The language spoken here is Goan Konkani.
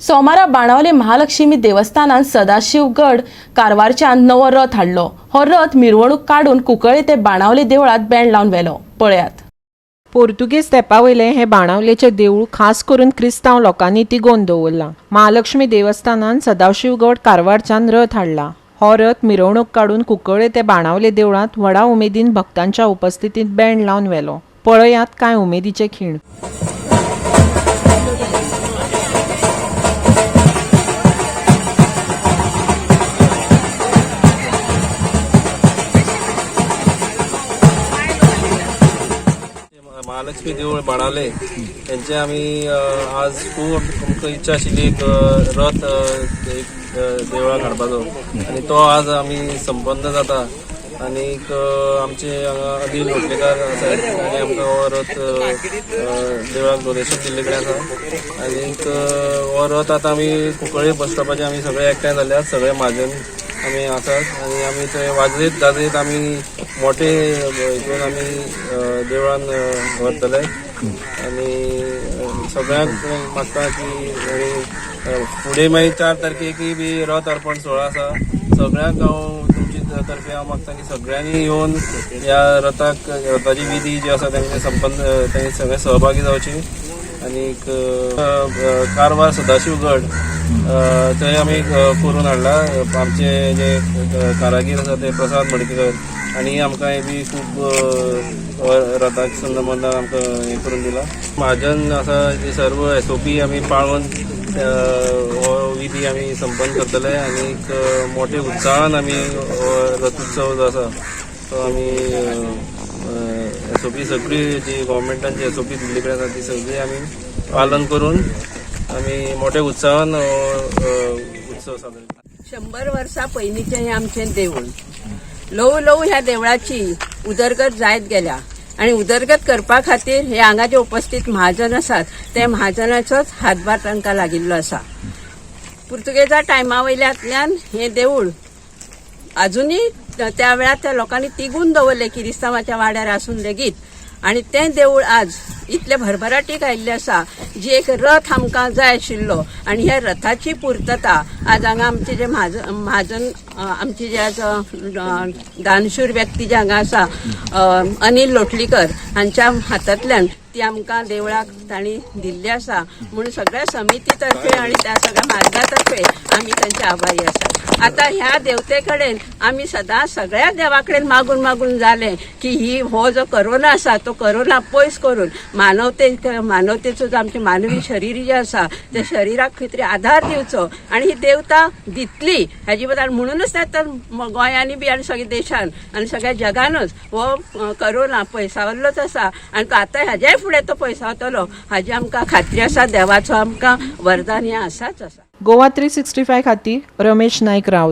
सोमारा बाणावले महालक्ष्मी देवस्थानान सदाशिवगड कारवारच्यान नवो रथ हाडलो. हो रथ मिरवणूक काडून कुंकळ्ळे ते बाणावले देवळात बँड लावन व्हेलो. पळयात. पोर्तुगीज तेंपा वयलें हें बाणावलेचें देवूळ खास करून क्रिस्तांव लोकांनी तिगोवन दवरलां. महालक्ष्मी देवस्थानान सदाशिवगड कारवारच्यान रथ हाडला. हो रथ मिरवणूक काडून कुंकळ्ळे ते बाणावले देवळांत व्हडा उमेदीन भक्तांच्या उपस्थितींत बँड लावन व्हेलो. पळयात कांय उमेदीचे खीण. महालक्ष्मी देवूळ बाणावले त्यांचे आमी आज खूब आमकां इच्छा आशिल्ली एक रथ एक देवळाक हाडपाचो आनी तो आज आमी संपन्न जाता. आनीक आमचे हांगा अनिल लोटलेकार आसा आनी आमकां हो रथ देवळाक डोनेशन दिल्ले कडेन आसा. आनीक हो रथ आतां आमी कुंकळ्ळे बस स्टॉपाचेर आमी सगळे एकठांय जाल्यात, सगळे म्हाजन आमी आसात आनी आमी थंय वाजयत गाजयत आमी मोठे हितून आमी देवळान व्हरतले. आनी सगळ्यांक मागता की आनी फुडें मागीर 4 तारखेकय बी रथ अर्पण सुवाळो आसा. सगळ्यांक हांव तुमचे तर्फे हांव मागता की सगळ्यांनी येवन ह्या रथाक, रथाची विधी जी आसा तांचे संपन्न, तांचे सगळे सहभागी जावची. आनीक कारवार सदाशिवगड थंय आमी करून हाडला. आमचे जे कारागीर आसा ते प्रसाद मडकेकर आनी आमकां हे बी खूब रथाक संबंदान आमकां हें करून दिला. म्हाजन आसा ते सर्व SOP आमी पाळून हो विधी आमी संपन्न करतले. आनीक मोठे उत्साहान आमी हो रथोत्सव जो आसा तो आमी SOP सगळी जी गव्हर्मेंटान जी SOP दिल्ली कडेन आसा ती सगळी आमी पालन करून आमी मोठ्या उत्साहान हो उत्सव साजरो करता. 100 वर्सां पयलींचें हें आमचें देवूळ. ल्हवू ल्हवू ह्या देवळाची उदरगत जायत गेल्या आनी उदरगत करपा खातीर हे हांगा जे उपस्थित महाजन आसात ते महाजनाचोच हातभार तांकां लागिल्लो आसा. पुर्तुगेजा टायमा वयल्यांतल्यान हें देवूळ अजुनूय त्या वेळार त्या लोकांनी तिगून दवरलें किरिस्तांवाच्या वाड्यार आसून लेगीत. आनी तें देवूळ आज इतले भरभराटीक आयिल्लें आसा जी एक रथ आमकां जाय आशिल्लो आनी ह्या रथाची पुर्तता आज हांगा आमचे जे म्हाजन आमचे जे आज दानशूर व्यक्ती जे हांगा आसा अनिल लोटलीकर हांच्या हातांतल्यान ती आमकां देवळाक तांणी दिल्ली आसा. म्हणून सगळ्या समिती तर्फे आनी त्या सगळ्या म्हाजना तर्फे आमी तांचे आभारी आसात. आतां ह्या देवते कडेन आमी सदां सगळ्या देवा कडेन मागून मागून जालें की ही हो जो करोना आसा तो करोना पयस करून मानवतेचो जो आमचें मानवी शरीर जें आसा त्या शरिराक खंय तरी आधार दिवचो आनी ही देवता दितली हेजे बद्दल. म्हणूनच आतां गोंयांनी बी आनी सगळ्या देशान आनी सगळ्या जगानूच हो करोना पयसावल्लोच आसा आनी तो आतां हेज्याय फुडें तो पयसावतलो हाजी आमकां खात्री आसा. देवाचो आमकां वरदान हें आसाच आसा. गोवा 365 खातीर रमेश नायक राव.